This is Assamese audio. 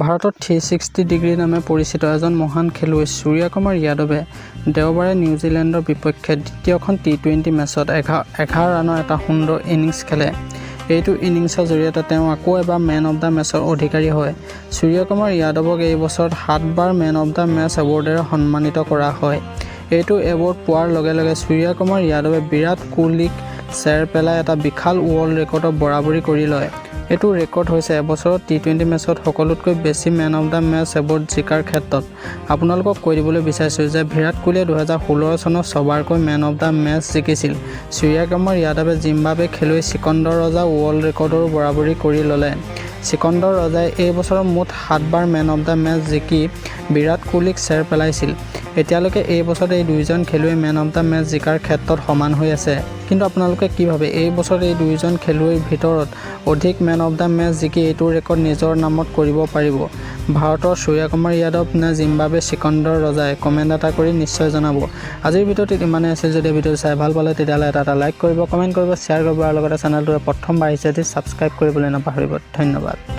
ভাৰতত 360 ডিগ্ৰী নামে পৰিচিত এজন মহান খেলুৱৈ সূৰ্যকুমাৰ যাদৱে দেওবাৰে নিউজিলেণ্ডৰ বিপক্ষে দ্বিতীয়খন টি-20 মেচত 11 ৰানৰ এটা সুন্দৰ ইনিংছ খেলে। এইটো ইনিংছৰ জৰিয়তে তেওঁ আকৌ এবাৰ মেন অৱ the মেচৰ অধিকাৰী হয়। সূৰ্যকুমাৰ যাদৱক এই বছৰত সাতবাৰ মেন অৱ the match এৱাৰ্ডেৰে সন্মানিত কৰা হয়। এইটো এৱাৰ্ড পোৱাৰ লগে লগে সূৰ্যকুমাৰ যাদৱে বিৰাট কোহলীক চেৰ পেলাই এটা বিশাল ৱৰ্ল্ড ৰেকৰ্ডৰ বৰাবৰী কৰি লয়। এইটো ৰেকৰ্ড হৈছে এবছৰত টি-20 মেচত সকলোতকৈ বেছি man of the match award জিকাৰ ক্ষেত্ৰত। আপোনালোকক কৈ দিবলৈ বিচাৰিছোঁ যে বিৰাট কোহলীয়ে 2016 চনত ছবাৰকৈ মেন অৱ the match জিকিছিল। সূৰ্যকুমাৰ যাদৱে জিম্বাৱে খেলুৱৈ চিকন্দৰ ৰজাৰ ৱৰ্ল্ড ৰেকৰ্ডৰো বৰাবৰী কৰি ল'লে। চিকন্দৰ ৰজাই এই বছৰত মুঠ সাতবাৰ মেন অৱ the match জিকি বিৰাট কোহলীক চেৰ পেলাইছিল। এতিয়ালৈকে এই বছৰত এই দুয়োজন খেলুৱৈ মেন অৱ the match জিকাৰ ক্ষেত্ৰত সমান হৈ আছে। কিন্তু আপোনালোকে কি ভাবে, এই বছৰত এই দুয়োজন খেলুৱৈৰ ভিতৰত অধিক মেন অৱ the match জিকি এইটো ৰেকৰ্ড নিজৰ নামত কৰিব পাৰিব ভাৰতৰ সূৰ্যকুমাৰ যাদৱ নে জিম্বাৱেৰ চিকন্দৰ ৰজাই? কমেণ্ট এটা কৰি নিশ্চয় জনাব। আজিৰ ভিডিঅ'টোত ইমানেই আছিল। যদি ভিডিঅ'টো চাই ভাল পালে, তেতিয়াহ'লে এটা এটা লাইক কৰিব, কমেণ্ট কৰিব, শ্বেয়াৰ কৰিব আৰু লগতে চেনেলটোৱে প্ৰথমবাৰ আহিছে যদি ছাবস্ক্ৰাইব কৰিবলৈ নাপাহৰিব। ধন্যবাদ।